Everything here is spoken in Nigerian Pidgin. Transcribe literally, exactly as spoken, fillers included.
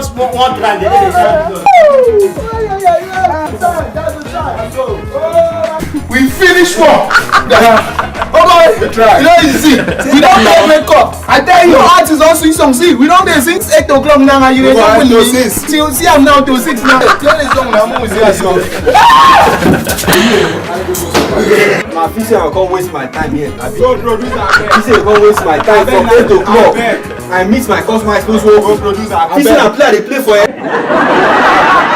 watch one, one track, they dey shout. We finish work. Oh boy, you know you see, we don't get wake up. I tell you, artists don swing song. See, we don dey sing eight o'clock now, and you dey talk with me. Till see am now to six now. Tell the song now, move with yourself. Ma, feel say I come waste my time here. Abi? Go producer, abeg. Feel say I come waste my time from eight o'clock. Abeg. I miss my customer, I suppose go. Go producer, abeg. Feel say na play I dey play for here.